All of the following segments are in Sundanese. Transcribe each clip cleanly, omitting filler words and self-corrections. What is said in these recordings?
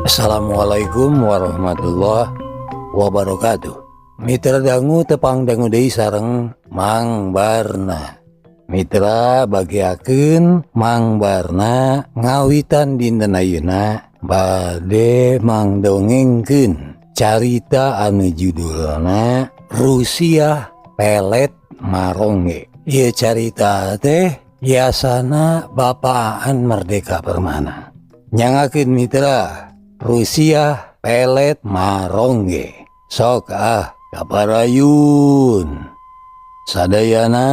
Assalamualaikum warahmatullahi wabarakatuh. Mitra dangu, tepang dangu deui sareng Mang Barna. Mitra, bagiakeun Mang Barna ngawitan dinten ayeuna bade mangdongengkeun carita anu judulna Rusiah Pelet Marongge. Ieu carita teh biasana Bapaan Merdeka Permana. Nyanggakeun mitra, Rusiah Pelet Marongge. Sok ah, kaparayun sadayana.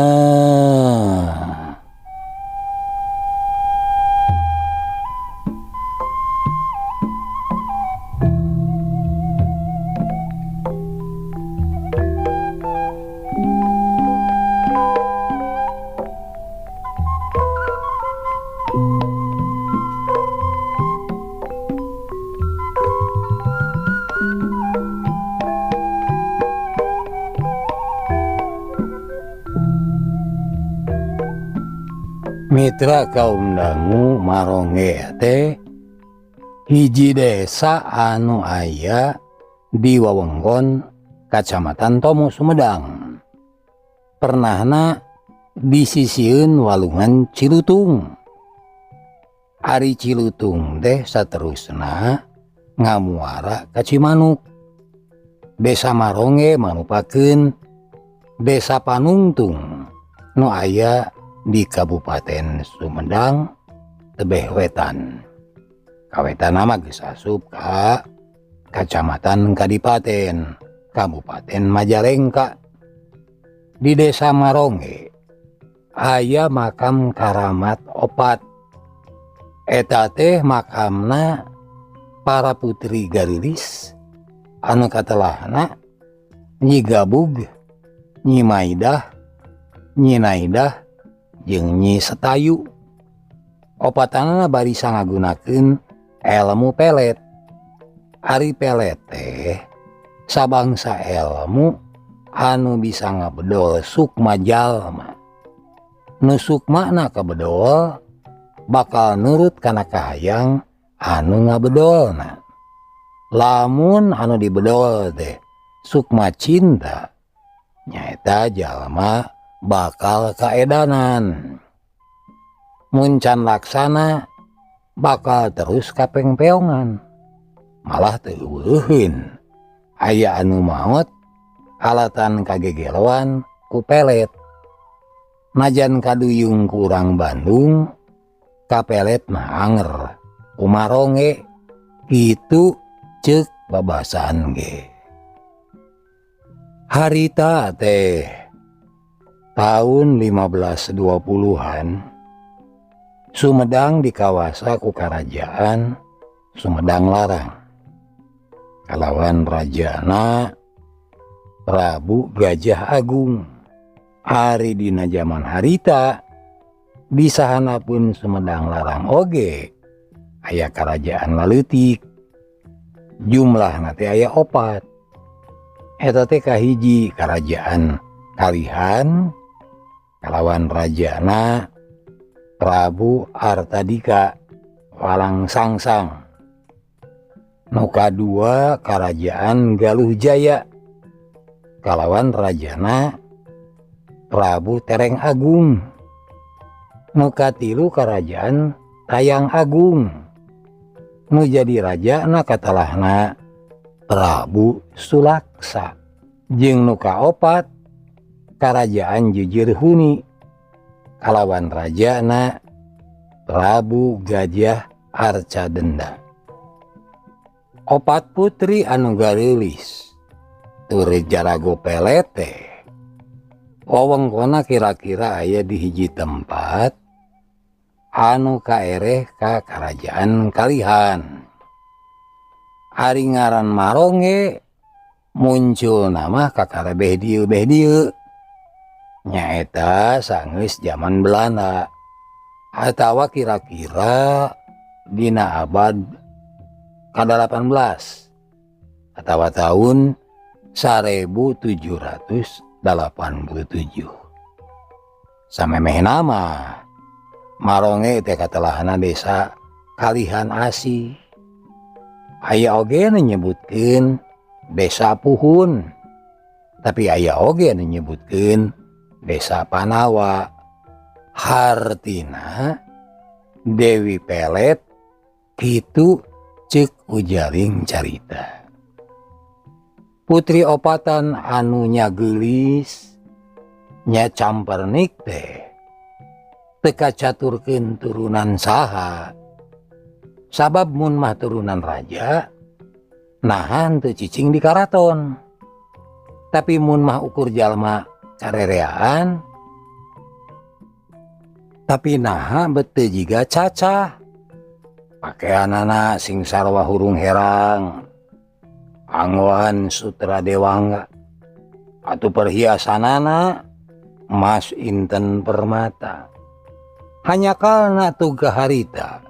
Mitra kaum dangu, Marongge teh hiji desa anu aya di wewengkon Kacamatan Tomo, Sumedang. Pernahna di sisieun Walungan Cilutung. Ari Cilutung teh saterusna ngamuara ka Cimanuk. Desa Marongge marupakeun desa panungtung nu aya di Kabupaten Sumedang tebeh wetan. Kawetan mah geus asup ka Kacamatan Kadipaten, Kabupaten Majalengka. Di Desa Marongge aya makam karamat opat. Eta teh makamna para putri garilis anu katelahna Nyi Gabug, Nyi Maidah, Nyi Naidah, jeung Nyi Setayu. Opatanana barisa ngagunakeun elmu pelet. Ari pelet teh sabangsa elmu anu bisa ngabedol sukma jalma. Nu sukmana kabedol bakal nurut kana kahayang anu ngabedolna. Lamun anu dibedol teh sukma cinta, nyaeta jalma bakal kaedanan. Mun can laksana bakal terus kapengpeongan, malah teu euweuheun. Aya anu maot alatan kagegeloan ku pelet. Najan kaduyung ku urang Bandung, kapelet mah anger ku Marongge, kitu ceuk babasaan ge. Harita teh tahun 1520-an, Sumedang dikawasa ku Karajaan Sumedang Larang kalawan rajana Prabu Gajah Agung. Ari dina jaman harita, di sahanapun Sumedang Larang oge aya karajaan laleutik. Jumlahna teh aya opat. Eta teh kahiji Karajaan Kalihan kalawan rajana Prabu Artadika Walang Sangsang. Nu kadua Karajaan Galuh Jaya kalawan rajana Prabu Tereng Agung. Nu katilu Karajaan Tayang Agung, nu jadi rajana katalahna Prabu Sulaksa. Jeung nu kaopat Karajaan Jujur Huni kalawan rajana Prabu Gajah Arcadenda. Opat putri anu gareulis tur jarago pelet teh wewengkonna kira-kira aya di hiji tempat anu kaereh ka Karajaan Kalihan. Ari ngaran Marongge muncul nama kakara beh dieu beh dieu, nyaeta sanggeus zaman Belanda atawa kira-kira dina abad ka-18 atawa tahun 1787. Samemehna mah Maronge teh katelahana desa Kalihan Asih. Aya oge nu nyebutkeun desa Puhun. Tapi aya oge nu nyebutkeun desa Panawa. Hartina Dewi Pelet kitu ceuk ujaring carita. Putri opatan anu nya geulis nya campernik teh teu kacaturkeun turunan saha. Sabab mun mah turunan raja naha teu cicing di karaton. Tapi mun mah ukur jalma karereaan tapi naha bet teu jiga cacah. Pakeanana sing sarwa hurung herang. Anggoan sutra dewangga atuh perhiasanana emas inten permata. Hanya karena tuga harita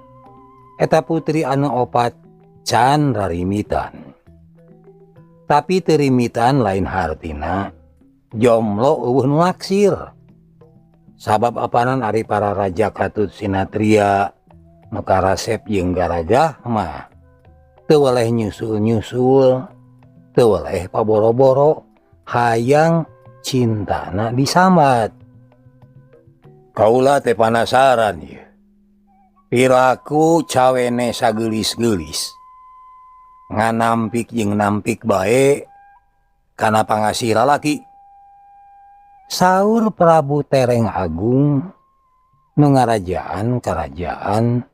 eta putri anu opat can rarimitan. Tapi teu rimitan lain hartina jomblo euweuh nu naksir. Sabab apanan ari para raja katut sinatria nu karasep jeung garagah mah teu weleh nyusul-nyusul, teu weleh paboro-boro hayang cintana disambat. Kaula teh panasaran ieu. Piraku cawene sageulis-geulis. Nganampik jeung nampik bae kana pangasih lalaki. Saur Prabu Tereng Agung nu ngarajaan karajaan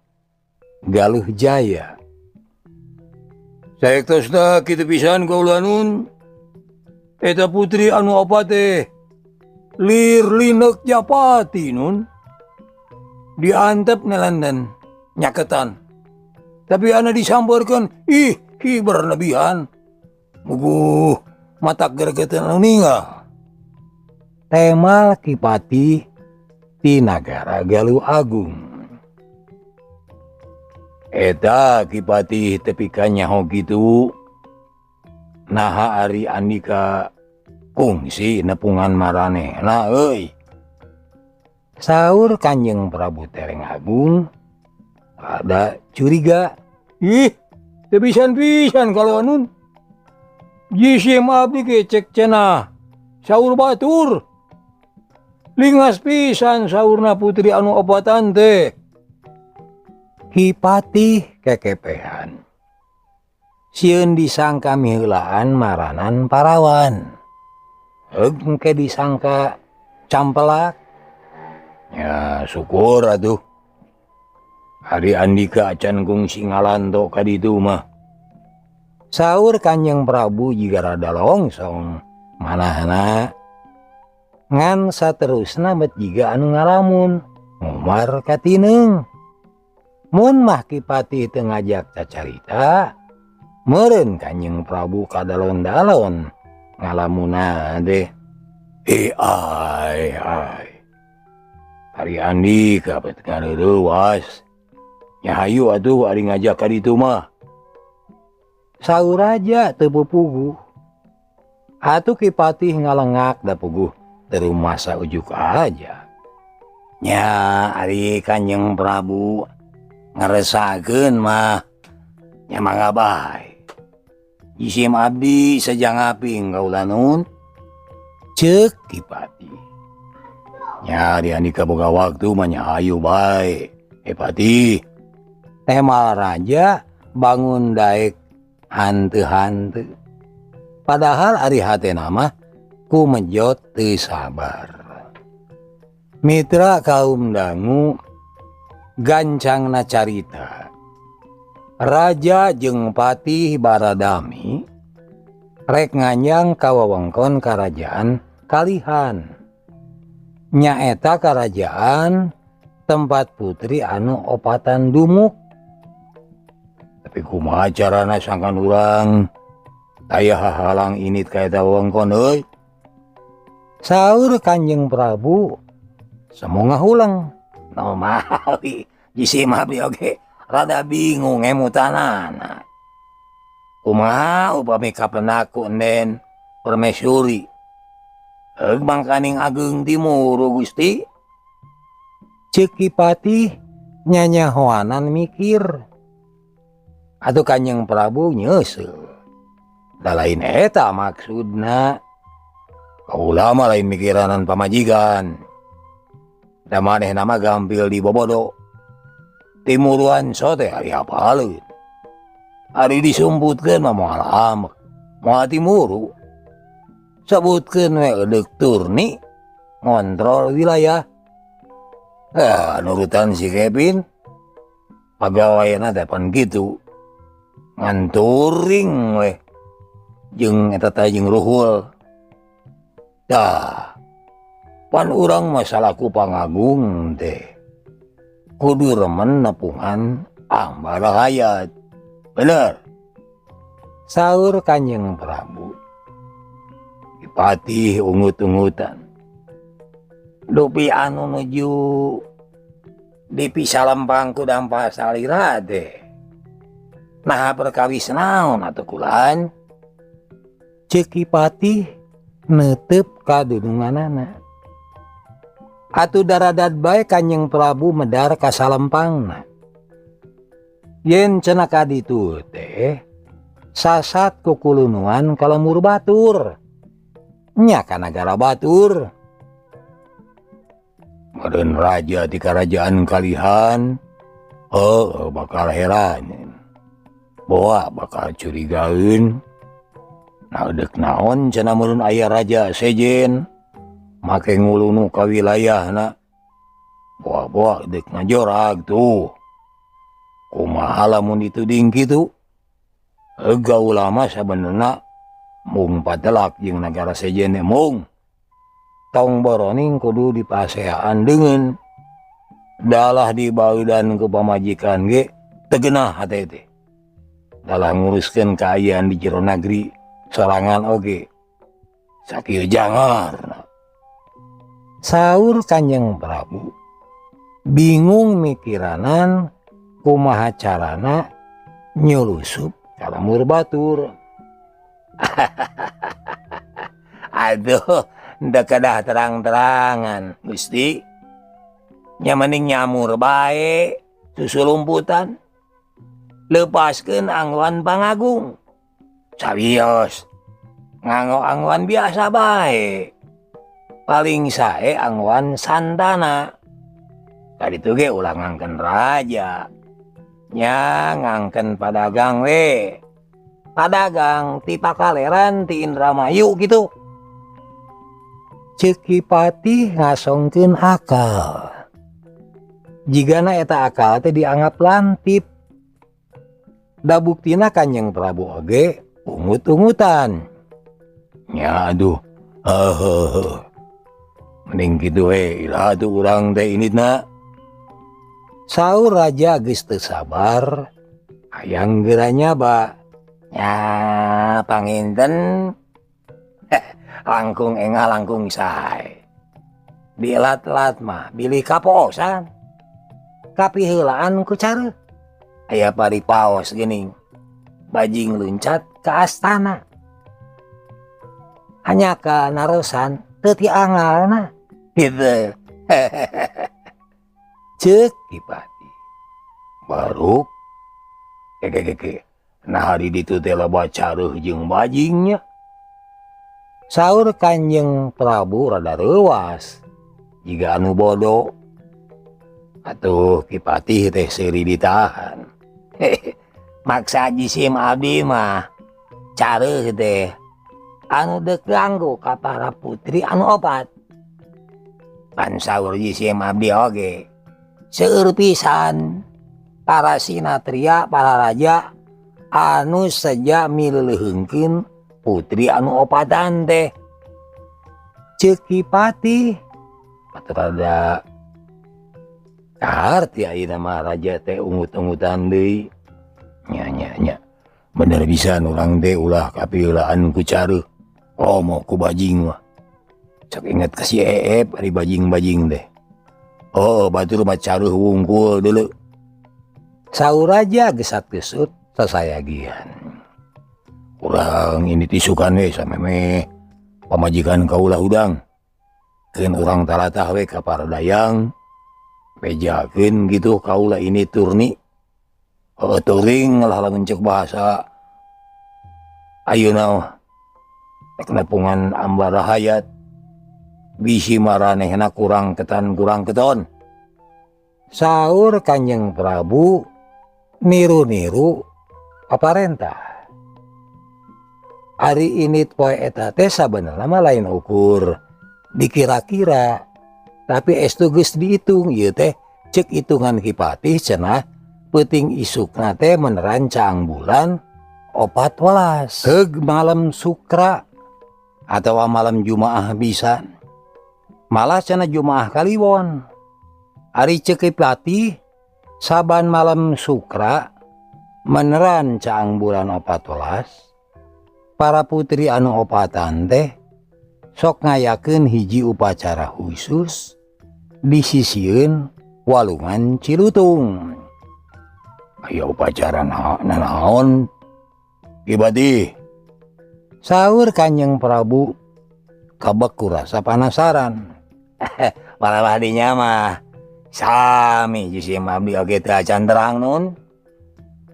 Galuh Jaya. Saektosna kitu pisan kaula nun. Eta putri anu opat teh lir linek japati nun. Diantep nelenden nyaketan. Tapi ana disampeurkeun ih hi berlebihan. Muguh matak gregeteun anu ninggal. Temal Ki Patih ti nagara Galuh Agung. Eta Ki Patih tepi ka nyaho kitu. Naha ari andika kungsi nepungan maranehna euy. Saur Kanjeng Prabu Tereng Agung rada curiga. Ih, teu pisan-pisan kalau nun. Jisim abdi ge cek cenah saur batur. Lingas pisan saurna putri anu opatan teh. Ki Patih kekepehan. Sieun disangka miheulaan maranan parawan. Heug engke disangka campelak. Ya syukur atuh. Ari andika acan kungsi ngalanto ka ditu mah. Saur Kanjeng Prabu jiga rada longsong manahna. Ngan saterusna bet jiga anu ngalamun ngumar katineung. Mun mah Ki Patih teu ngajak cacarita, meureun Kanjeng Prabu kadalon-dalon ngalamunna teh. Ai ai. Ari andika bet ngareurewas. Nya hayu atuh ari ngajak ka ditu mah. Saur raja teu pupuguh. Atuh Ki Patih ngalengak da puguh teu rumasa ujuk aja. Nya ari Kanjeng Prabu ngaresakeun mah nya mangga bae. Jisim abdi sajangaping kaula nun. Ceuk Ki Patih. Nya ari andika boga waktu mah nya hayu bae. Patih. Temal raja bangun daek hanteu-hanteu. Padahal ari hatena mah kumejot teu sabar. Mitra kaum dangu gancangna carita. Raja jeung Patih Baradami rek nganjang ka wewengkon karajaan Kalihan. Nyaeta karajaan tempat putri anu opatan dumuk. Tapi kumaha carana sangkan urang aya hahalang init ka eta wewengkon euy. Saur Kanjeng Prabu semu ngahuleng. No mawi jisim abdi oge rada bingung emutanana. Kumaha upami kapenaku enden permaisuri. Heug mangkaning ageung timur Gusti. Ceuk Ki Patih nyanyahoanan mikir. Atuh Kanjeng Prabu nyeuseul. Da lain eta maksudna. Kaula mah lain mikiranan pamajikan. Da manehna mah gampil dibobodo. Timuruan so teh ari apaleun. Ari disumputkeun mah moal ambek, moal timuru. Sebutkeun we edeuk turni ngontrol wilayah. Ah, nurutan si Kevin. Pagaweana teh pan kitu. Ngan turing we jeung eta teh jeung Ruhul. Tah, pan urang mah salaku pangagung teh kudu remen nepungan ambara hayat. Bener. Saur Kanjeng Prabu. Ki Patih ungut-ungutan. Dupi anu nuju dipisalempang ku dampa salira teh. Naha perkawis naon atuh kulan? Ceuk Ki Patih neuteup ka dununganana. Atuh daradad bae Kanjeng Prabu medar ka salempangna. Yen cenah ka ditu teh sasat kukulunuan ka lembur batur. Nya ka nagara batur. Meureun raja ti karajaan kalihan, heuh bakal heran. Boa bakal curigaeun. Nah deuk naon cenah meureun aya raja sejen make ngulunu ka wilayahna. Boa-boa deuk ngajorag tuh. Kumaha lamun dituding kitu? Kaula mah sabenerna mung patelak jeung nagara sejen teh mung. Tong boroning kudu dipaseaan deungeun. Dalah dibaudan ku pamajikan ge teu geunah hate teh. Dalah nguruskeun kaayaan di jero nagri sorangan oge. Sakieu jangar. Saur Kanjeng Prabu bingung mikiranan kumaha carana nyulusup ka lembur batur. Aduh, teu kedah terang-terangan Gusti. Nya mending nyamur bae susulumputan. Lepaskeun anggoan pangagung. Sawios nganggo anggoan biasa bae. Paling sae anggoan santana. Kaditu ge ulah ngangken raja. Nya ngangken padagang we. Padagang ti Pakaleran ti Indramayu gitu. Ceuk Ki Patih ngasongkeun akal. Jigana eta akal teh dianggap lantip. Da buktina Kanjeng Prabu oge ungut-ungutan. Nya aduh, heuheuh. Mending kitu we, iraha atuh urang teh inditna. Saur raja geus teu sabar, hayang geura nyaba. Nya panginten langkung engah langkung sae. Dilat-lat mah bilih kapoosan. Kapiheulaan ku careuh. Aya paripaos geuning. Bajing luncat ka astana. Hanya ka narosan teu tiangalna gitu. Ceuk Ki Patih. Baruk keke nah di ditu teh loba careuh jeung bajingnya. Saur Kanjeng Prabu rada reuwas jiga anu bodoh. Atuh Ki Patih teh seuri ditahan. Maksa jisim abdi mah careuh teh anu deuk ganggu ka para putri anu opat. Pan saur jisim abdi oge seueur pisan para sinatria para raja anu seja mileuleheungkeun putri anu opatan teh. Ceuk Ki Patih rada kaharti ayeuna mah raja teh ungut-ungutan deui. Nya nya nya bener pisan urang teh ulah kapiheulaan ku careuh komo ku bajing mah. Sok inget ka si Eep ari bajing-bajing teh. Oh batur mah careuh wungkul deuleu. Saur raja gesat-gesut sasayagian. Urang ini tisukan we samemeh pamajikan kaula hudang. Keun urang talatah we ka para dayang. Bejakeun gitu kaula ini turni. Heuh teuring lah lamun ceuk bahasa ayeuna mah. Rek nepungan ambara hayat. Bisi maranehna kurang ketan kurang keton. Saur Kanjeng Prabu niru-niru paparentah. Ari init poe eta teh sabenerna mah lain ukur dikira-kira, tapi estu geus diitung ieu teh ceuk hitungan Ki Patih cenah peuting isukna teh menerancang bulan 14. Heug malam Sukra atawa malam Jumaah bisa. Malah cenah Jumaah Kaliwon. Ari ceuk Ki Patih saban malam Sukra meneran caang bulan 14 para putri anu opatan teh sok ngayakeun hiji upacara khusus di sisieun walungan Cilutung. Aya upacara nanaon Ki Patih? Saur Kanjeng Prabu kabek ku rasa panasaran. Malah dinya mah sami jisim abdi oge teu acan terang nun.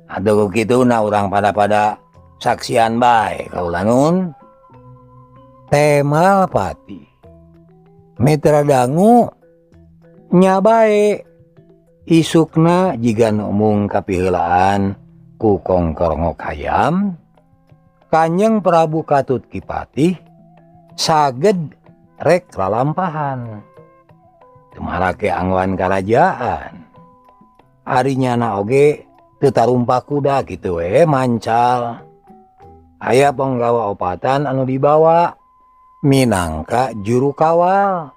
Atuh kituna urang pada-pada saksian bae kaula nun. Temal Patih. Mitra dangu nya bae isukna jiga nu mung kapiheulaan ku kongkorongok hayam. Kanjeng Prabu katut Ki Patih saged rek lalampahan. Teu marake anggoan karajaan. Ari nyana oge teu tarumpak kuda kitu we mancal. Aya panggawa opatan anu dibawa minangka juru kawal.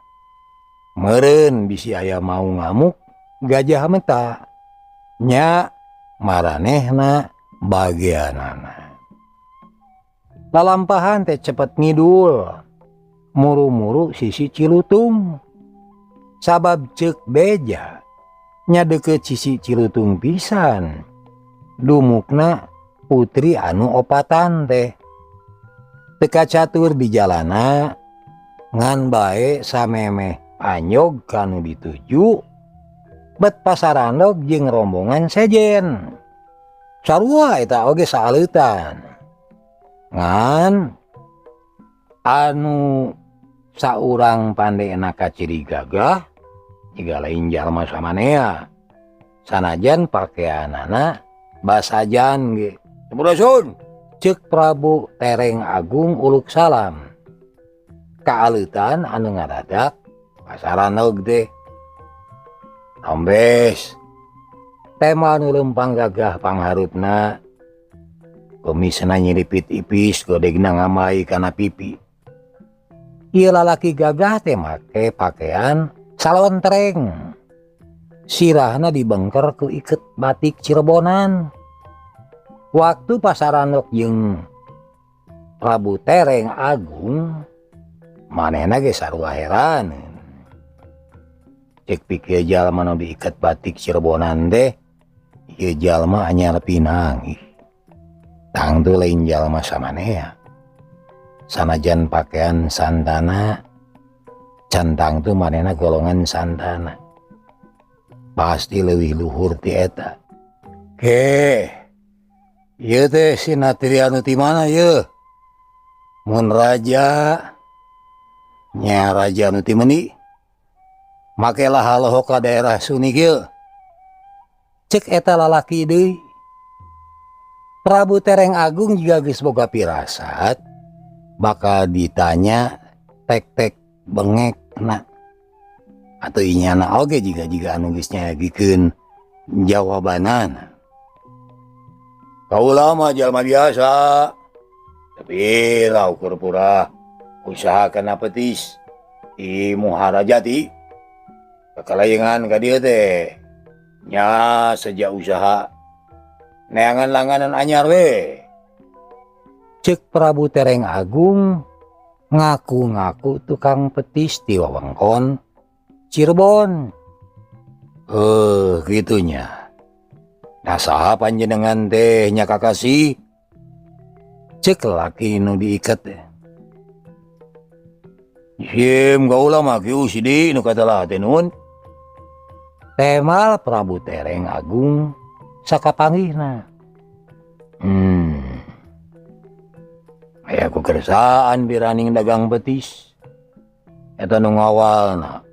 Meureun bisi aya mau ngamuk gajah meta. Nya maranehna bagianana. Lalampahan teh cepet ngidul. Muru-muru sisi Cilutung. Sabab ceuk beja nya deukeut sisi Cilutung pisan. Dumukna putri anu opatan teh. Teu kacatur di jalana ngan bae samemeh anyog kanu dituju bet pasarandog jeung rombongan sejen. Sarua eta oge saaleutan. Ngan anu saurang pandena kaciri gagah jiga lain jalma samanea. Sanajan pakeanana basajan ge. Sampurasun. Ceuk Prabu Tereng Agung uluk salam. Kaaleutan anu ngadadak pasarandog teh. Tombes. Tema nu leumpang gagah pangharupna. Kumisna nyiripit ipis godegna ngamai kana pipi. Ieu lalaki gagah teh make pakaian salontreng. Sirahna dibengker ku iket batik Cirebonan. Waktu pasarandog jeung Prabu Tereng Agung manehna ge sarua heran. Cek pikir jalma nu diiket batik Cirebonan teh ieu jalma anyar pinanggih. Tangtu lain jalma samanea. Sanajan pakaian santana can tangtu manehna golongan santana. Pasti leuwih luhur ti eta. Ke ieu teh sinatria anu ti mana ieu? Mun raja nya raja anu ti meuni make laha-lohok ka daerah Suni kieu. Ceuk eta lalaki deui. Prabu Tereng Agung juga geus boga pirasat bakal ditanya tek-tek bengekna. Atau inyana oge jiga-jiga anu geus nyayagikeun jawabanana. Kaula mah jalma biasa. Tapi lah ukur pura usaha kana petis di Muhara Jati. Kakalayangan ka dieu teh. Nya sejak usaha neangan langganan anyar we. Ceuk Prabu Tereng Agung ngaku-ngaku tukang petis di wewengkon Cirebon. Gitunya. Nah saha panjenengan teh nya kakasih? Ceuk laki nu diiket teh. Sim kaula mah kieu sidi nu katalah teh nun. Temal Prabu Tereng Agung sakapanggihna. Aya kekersaan biraning dagang betis. Eta nu ngawalna.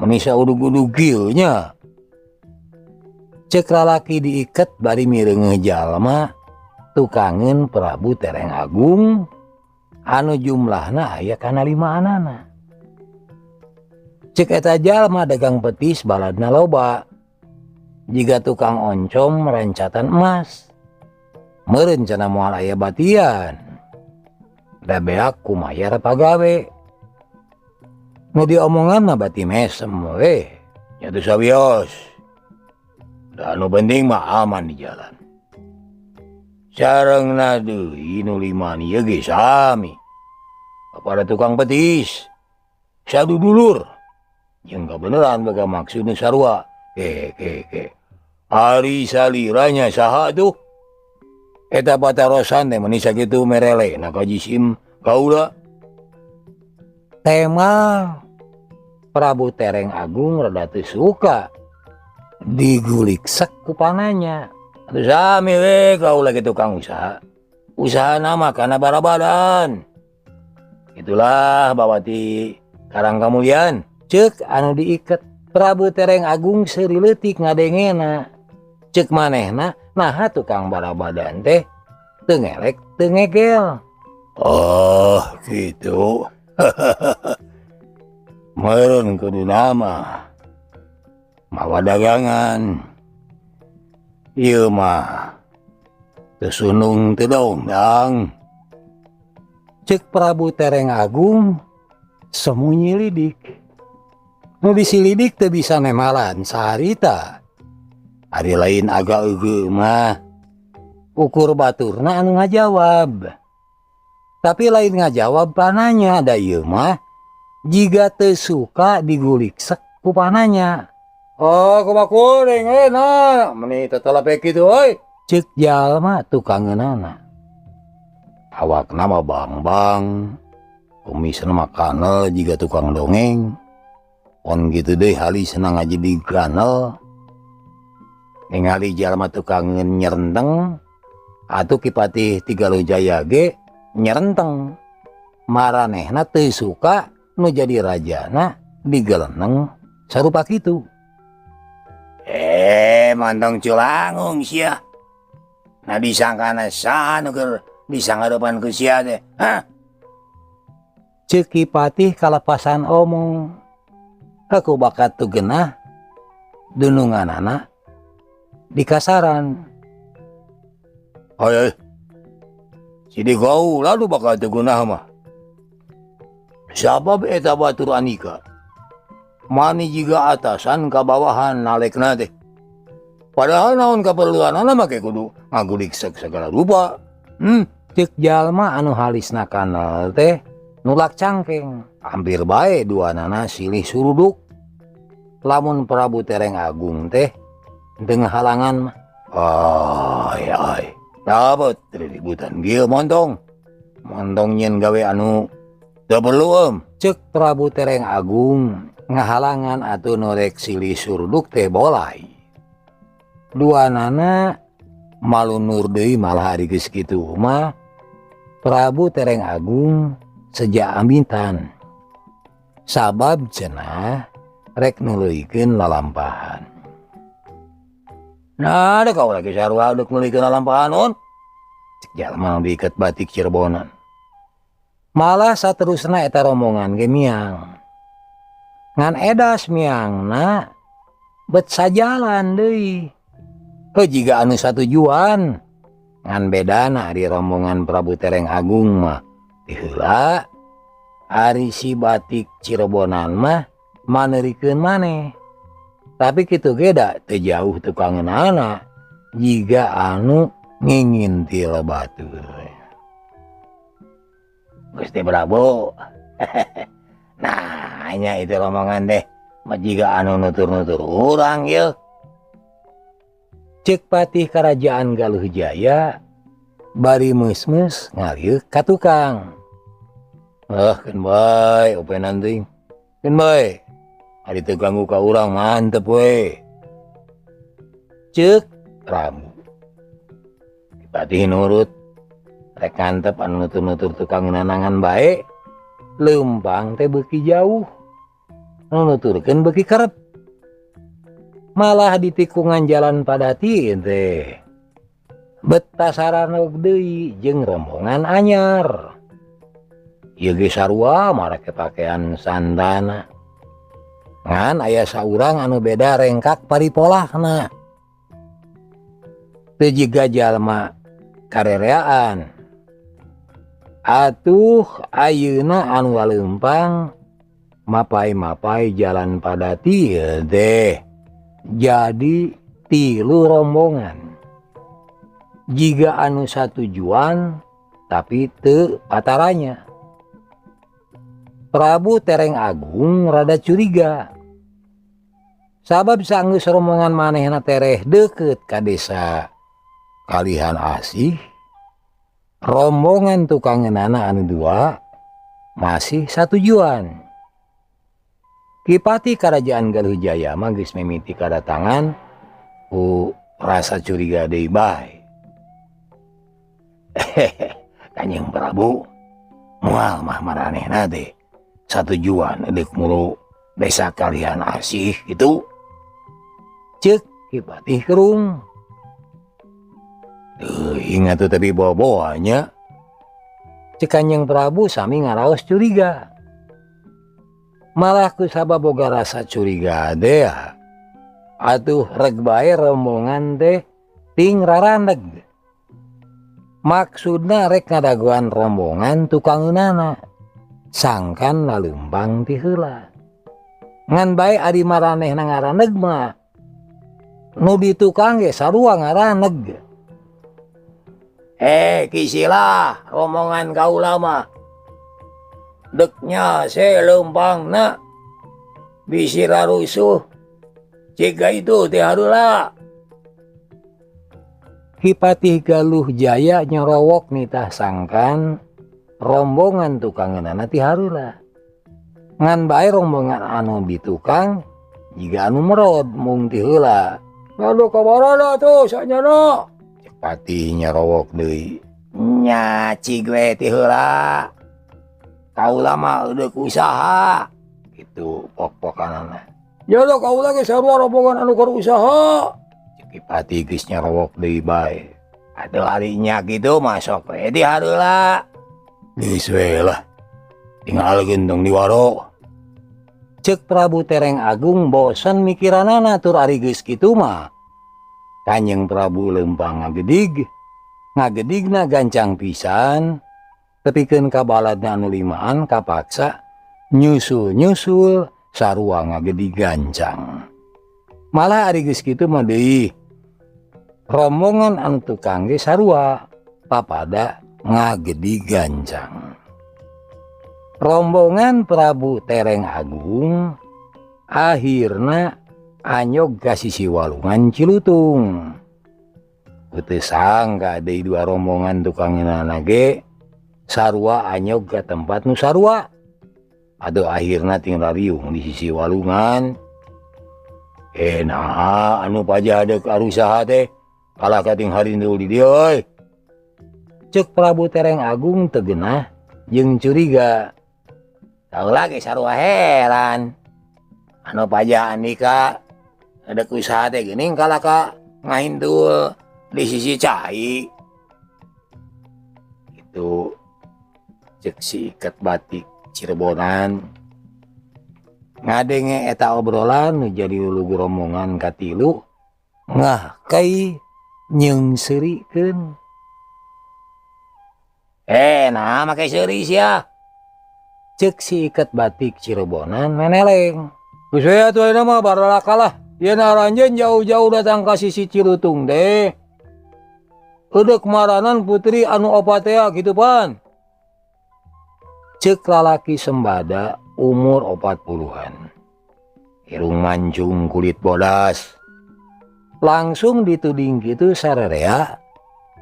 Meni saudug-udug kieu nya. Cek lalaki diiket bari mireungeuh jalma tukangeun Prabu Tereng Agung anu jumlahna aya kana limaanana. Cek eta jalma dagang petis baladna loba. Jiga tukang oncom rencatan emas. Meureun cenah moal aya batian. Da beak kumayar pagawe. Nu diomongan mah bati mesem we. Nya teu sawios. Da anu penting mah aman di jalan. Sarengna deui nu liman ieu ge sami. Kepada tukang petis. Sadudulur. Jeung kabeneran boga maksud nu sarua. Ke ke ke. Ari saliranya saha tuh? Eta patarosan teh meni sakitu merele na ka jisim kaula. Tema Prabu Tereng Agung rada teu suka digulik sek ku pananya. Atuh sami we kaula ge tukang usaha. Usahana mah kana barabadan. Itulah bawati Karang Kamulian. Ceuk anu diiket Prabu Tereng Agung seuri leutik ngadengena. Ceuk manehna naha tukang barabadan teh teu ngelek teu ngegel. Oh gitu. Meureun kudu nama mawa dagangan. Ieu mah teu sunung teu dongdang. Ceuk Prabu Tereng Agung semunyi lidik. Nu disilidik teu bisa nemalan saharita. Ari lain agak eugeut mah ukur baturna anu ngajawab. Tapi lain ngajawab pananya da ieu mah jiga teu suka digulik sek ku pananya. Oh kumaha kuring we nah meni tetelepe kitu euy. Ceuk jalma tukangeunana. Awakna mah bang-bang, kumisna mah kanel jiga tukang dongeng. On kitu deui halisna ngajedig kanel. Ningali jalma tukangeun nyerenteng, atuh Ki Patih Tigaluh Jaya ge nyerenteng. Maranehna teu suka nu jadi rajana digeleneng sarupa kitu. Montong culangung sia. Nah disangkana saha nu keur disanggarepan ku sia teh? Hah? Ceuk Ki Patih kalepasan omong. Aku bakat tu genah dununganana di kasaran. Ay, sidi kau lalu bakal teu genah mah. Sabab eta batur Andika. Mani jiga atasan ka bawahan nalekna teh. Padahal naon kaperluanana make kudu ngagulik segala rupa. Ceuk jalma anu halisna kanal teh nulak cangkeng. Hampir bae duanana silih suruduk. Lamun Prabu Tereng Agung teh teu ngahalangan mah. Ay ay. Dapat ributan kieu montong. Montong nyeun gawe anu teu perlu em. Ceuk Prabu Tereng Agung ngahalangan atuh nu rek silih suruduk teh bolai. Duanana malunur deui malah ari geus kitu mah Prabu Tereng Agung seja amitan. Sabab cenah rek nuluykeun lalampahan. Nah, ada kau lagi sarua deuk nuluykeun lalampahan on. Cek jalma nu diiket batik Cirebonan. Malah saterusna eta rombongan ge miang. Ngan edas miangna bet sajalan deui. Heuh jiga anu satujuan. Ngan bedana di rombongan Prabu Tereng Agung mah ti heula ari si batik Cirebonan mah maneurikeun maneh. Tapi kitu ge da teu jauh tukangeunana jiga anu ngingintil batur. Gusti Prabu. Nah, nya itu rombongan deh. Mah jiga anu nutur-nutur urang ieu. Ceuk patih Kerajaan Galuh Jaya bari meus-meus ngalieu ka tukang. Keun bae openan teuing. Keun bae. Ari teu ganggu ka urang mantep we. Ceuk Prabu. Ki Patih nurut. Rek ngantep anu nutur-nutur tukang nanangan bae. Leumpang teh beuki jauh. Nu nuturkeun beuki kerep. Malah di tikungan jalan Padati teh. Beta saranog deui jeung rombongan anyar. Ieu ge sarua marake pakaian sandana. Ngan aya saurang anu beda rengkak paripolahna. Teu jiga jalma karereaan. Atuh ayeuna anu laleumpang mapai-mapai jalan Padati teh jadi tilu rombongan. Jiga anu satujuan tapi teu pataranya. Prabu Tereng Agung rada curiga. Sabab sanggeus rombongan manehna tereh deukeut ka desa Kalihan Asih, rombongan tukang ngeunana anu dua masih satujuan. Ki Patih Karajaan Galuh Jaya mah geus mimiti kadatangan ku rasa curiga deui bae. Kanjeng Prabu, moal mah maranehna teh satujuan deuk muru desa Kalihan Asih kitu. Ceuk Ki Patih Kerung. Teuing atuh tapi bawa-bawa nya. Ceuk Kanjeng Prabu sami ngaraos curiga. Malah ku sabab boga rasa curiga teh atuh reg bae rombongan teh ting rarandeg. Maksudna rek ngadagoan rombongan tukang ngeunana. Sangkan laleumpang ti heula. Ngan bae ari maranehna ngaraneg mah nu ditukang ge sarua ngaraneg. Kisilah rombongan kaula mah. Deknya se leumpangna bisi rarusuh. Ciga itu teh hareula. Ki Patih Galuh Jaya nyorowok nitah sangkan rombongan tukang ngeunana ti hareula. Ngan bae rombongan anu ditukang jiga anu merod mung ti heula. Aduh kabarana tuh sanyana. Cek Patih nyorowok deui. Nya cig we ti heula. Kaula mah eudeuk usaha. Kitu pok-pokanana. Ya da kaula ge sarua rombongan anu keur usaha. Cek Ki Patih geus nyorowok deui bae. Atuh ari nya kitu mah sok we ti hareula. Geus we lah. Tinggalkeun tong diwaro. Ceuk Prabu Tereng Agung bosen mikiranana tur ari geus kitu mah. Kanjeng Prabu leumpang ngagedig. Ngagedigna gancang pisan. Tepikeun ka baladna anu limaan kapaksa nyusul-nyusul sarua ngagedig gancang. Malah ari geus kitu mah deui rombongan anu tukang ge sarua papada ngagedig gancang. Rombongan Prabu Tereng Agung akhirna anyog ka sisi walungan Cilutung. Teu sangka deui dua rombongan tukang ngeunana ge sarua anyog ka tempat nu sarua. Aduh akhirna ting rariung di sisi walungan. Naha anu pajah deuk arusaha teh kalah ka ting harindul di dieu euy. Ceuk Prabu Tereng Agung teu geunah jeung curiga. Kaula ge sarua heran. Anu pajah andika deuk usaha teh geuning kalah ka ngahintul di sisi cai. Itu ceuk si iket batik Cirebonan. Ngadenge eta obrolan nu jadi lulugu rombongan katilu ngah kai nyeungseurikeun. Nah make seuri sia. Ceuk si iket batik Cirebonan meneleng. Geus we atuh ayeuna mah barala kalah. Yen aranjeun jauh-jauh datang ka sisi Cilutung teh. Eudeuk maranan putri anu opat tea kitu pan. Ceuk lalaki sembada umur 40-an. Irung mancung kulit bodas. Langsung dituding kitu sarerea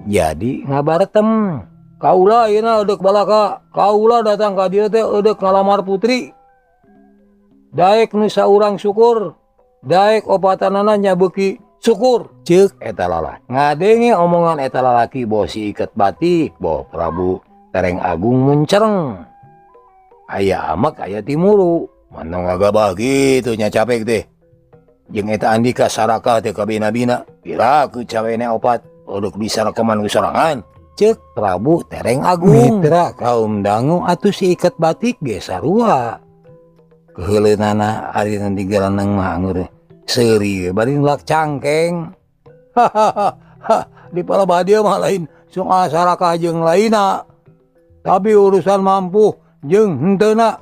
jadi ngabaretem. Kaula ayeuna eudeuk balaka, kaula datang ka dieu teh eudeuk ngalamar putri. Daek nu saurang syukur, daek opatanana nya beuki syukur. Ceuk eta lalaki. Ngadenge omongan eta lalaki boh si iket batik, boh Prabu Tereng Agung muncereng. Aya amek aya timuru. Mantong ngagabah kitu nya capek teh. Jeung eta Andika sarakah teh kabina-bina. Piraku cawene opat, uduk bisa rekeman ku sorangan. Ceuk Prabu Tereng Agung. Mitra kaum dangu atuh si iket batik ge sarua. Keheuleunana ari nu digereneng mah angeur seuri bari nulak cangkeng. Hahaha, di palebah dieu mah lain soal sarakah jeung lainna. Tapi urusan mampu jeung henteuna.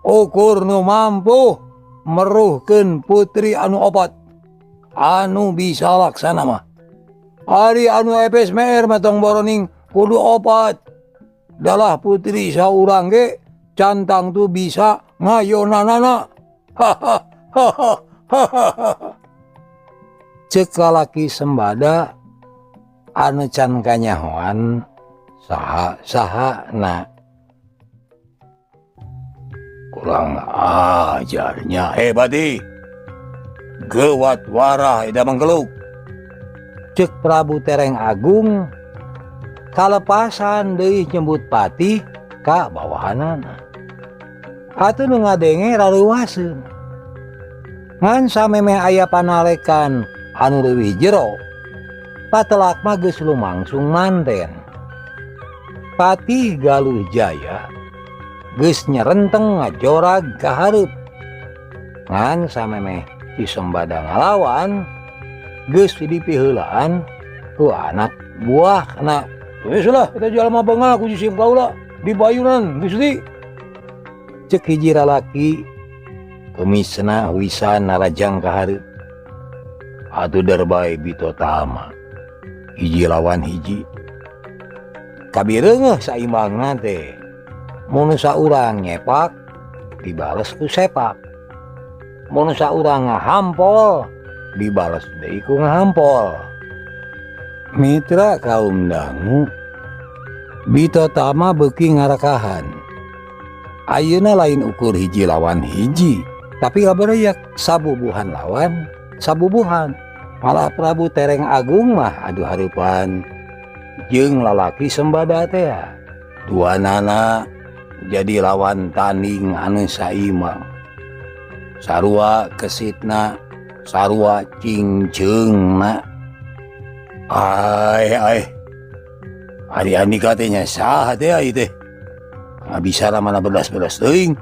Ukur nu mampu meruhkeun putri anu opat. Anu bisa laksana mah. Ari anu epes meer mah tong boroning kudu opat. Dalah putri saurang ge cantang tuh bisa ngayonanana. Hahaha. Ceuk lalaki Sembada anu can kanyahoan saha sahana. Kurang ajarnya hebat ih. Gewat warah eta manggeluk. Ceuk Prabu Tereng Agung kalepasan deui nyebut patih ka bawahanana. Atuh nu ngadenge rareuwaseun. Ngan samemeh aya panalekan anu leuwih jero, patelak mah geus lumangsung manten. Patih Galuh Jaya geus nyerenteng ngajorag ka hareup. Ngan samemeh si Sembada ngalawan geus dipiheulaan ku anak buahna. Geus lah eta jalma bengal ku jisim kaula dibayunan Gusti. Ceuk hiji lalaki kemisna wisan narajang ka hareup. Atuh derbae bitotama hiji lawan hiji. Kabireungeuh saimbangna teh. Mun saurang nyepak dibales ku sepak. Mun saurang ngahampol dibales deui ku ngahampol. Mitra kaum dangu bitotama beuki ngarakahan. Ayeuna lain ukur hiji lawan hiji, tapi kabereyak sabubuhan lawan sabubuhan. Malah Prabu Tereng Agung mah aduh hareupan jeung lalaki Sembada teh. Dua nana jadi lawan tanding anu saimbang. Sarua kesitna, sarua cingceungna. Ai ai. Ari Andika teh nya saha teh ai teh? Ngabisara mana belas-belas teuing.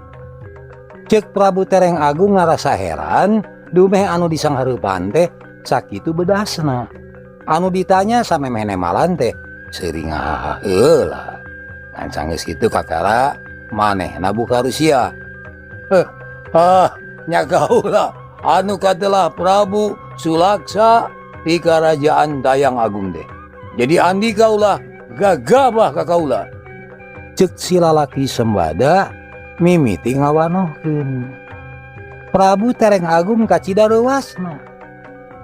Ceuk Prabu Tereng Agung ngarasa heran, dumeh anu disanghareupan teh sakitu bedasna. Anu ditanya samemeh nemalan teh seuri ngahaha heula. Ngan sanggeus kitu kakara manehna buka Rusia. Heh, ah, nya kaula anu katelah Prabu Sulaksa ti Karajaan Dayang Agung teh. Jadi Andika ulah gagabah ka kaula. Ceuk si lalaki Sembada mimiti ngawanohkeun. Prabu Tereng Agung kacida reuwasna.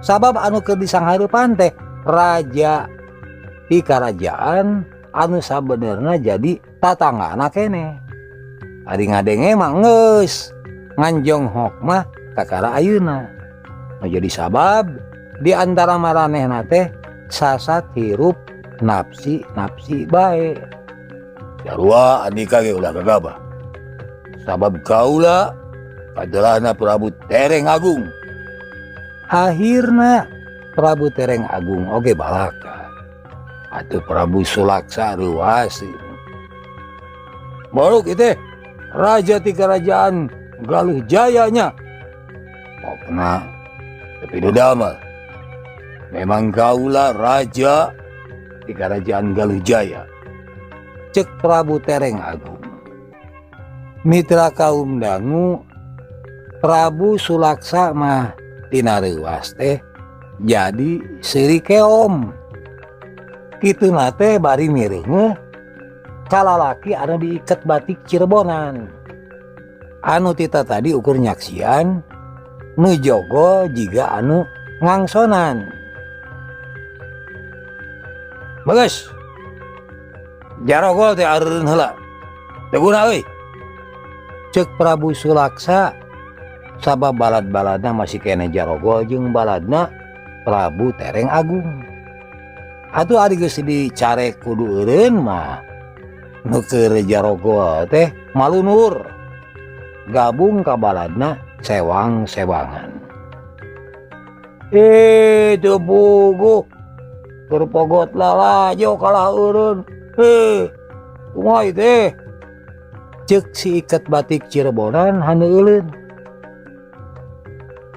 Sabab anu keur disanghareupan teh raja ti karajaan anu sabenerna jadi tatanggana keneh. Ari ngadenge mah geus nganjonghok mah kakara ayeuna. Nu jadi sabab di antara maranehna teh sasat hirup nafsi-nafsi bae. Sarua Andika ge ulah gagabah. Sabab kaula kadelahna Prabu Tereng Agung. Akhirna Prabu Tereng Agung oge balaka. Atuh Prabu Sulaksa reuwaseun. Baruk ieu teh raja ti kerajaan Galuh Jayanya. Pokna tapi damel. Memang kaula raja di kerajaan Galuh Jaya. Ceuk Prabu Tereng Agung. Mitra kaum dangu Prabu Sulaksa mah tina reuwas teh jadi seuri keom. Kituna teh bari mireungeuh kalalaki anu diiket batik Cirebonan. Anu tita tadi ukur nyaksian nu jogo jiga anu ngangsonan. Bagus. Jarogol teh areureun heula. Teu guna euy. Ceuk Prabu Sulaksa Sabab balad-baladna masih keneh Jarogol jeung baladna Prabu Tereng Agung. Atuh ari geus dicarek kudu eureun mah nu keur Jarogol teh malunur gabung ka baladna sewang-sewangan. Teu puguh keur pogot lalajo kalah eureun. Kumaha ieu teh? Ceuk si iket batik Cirebonan haneueuleun.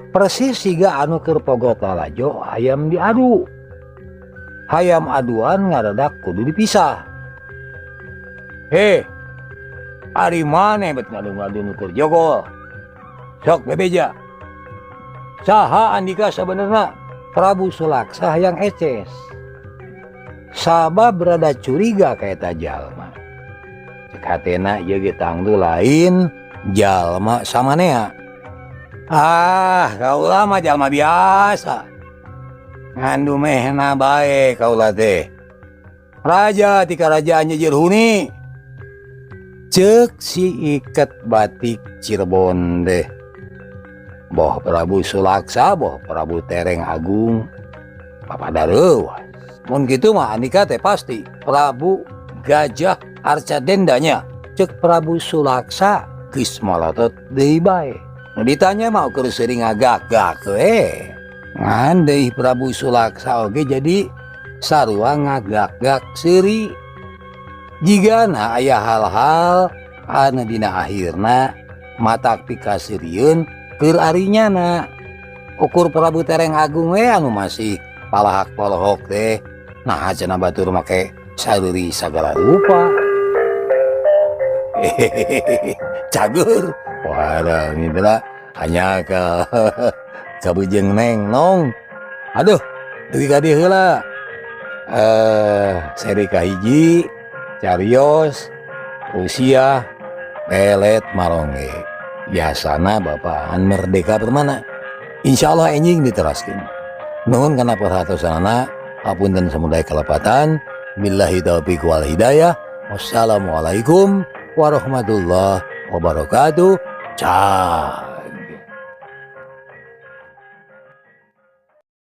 Persis siga anu keur pogot lalajo hayam diadu. Hayam aduan ngadadak kudu dipisah. Ari maneh bet ngadu-ngadu nu keur jogol. Sok bebeja. Saha andika sabenerna? Prabu Sulaksa hayang eces. Sabab rada curiga ka eta jalma. Cek hatena ieu ge tangtu lain jalma samanea. Ah, kaula mah jalma biasa. Ngandu mehna bae kaula teh. Raja ti karajaan Jejer Huni. Ceuk si iket batik Cirebon teh. Boh Prabu Sulaksa, boh Prabu Tereng Agung, papada reuwas. Mun kitu mah andika teh pasti Prabu Gajah Arca Dendanya. Ceuk Prabu Sulaksa geus malotot deui bae. Nu ditanya mah keur seuring ngagak-gak we. Ngan deui Prabu Sulaksa oge jadi sarua ngagak-gak seuri. Jigana aya hal-hal anu dina akhirna matak pikaseurieun keur arinyana. Ukur Prabu Tereng Agung we anu masih palahak polohok teh. Nah cenah batur make sareuri sagala rupa. Hehehe, cager. Wadah mitra hanya ke kabujeng neng nong. Aduh, dugi ka dieu heula. Seri kahiji carios Rusia pelet marongge. Biasana Bapaan Merdeka Permana. Insya Allah enjing diteraskeun. Nuhun kana perhatosanana, hapunten samudaya kalepatan. Billahi taufiq wal hidayah. Wassalamualaikum warahmatullahi wabarakatuh. Ciao.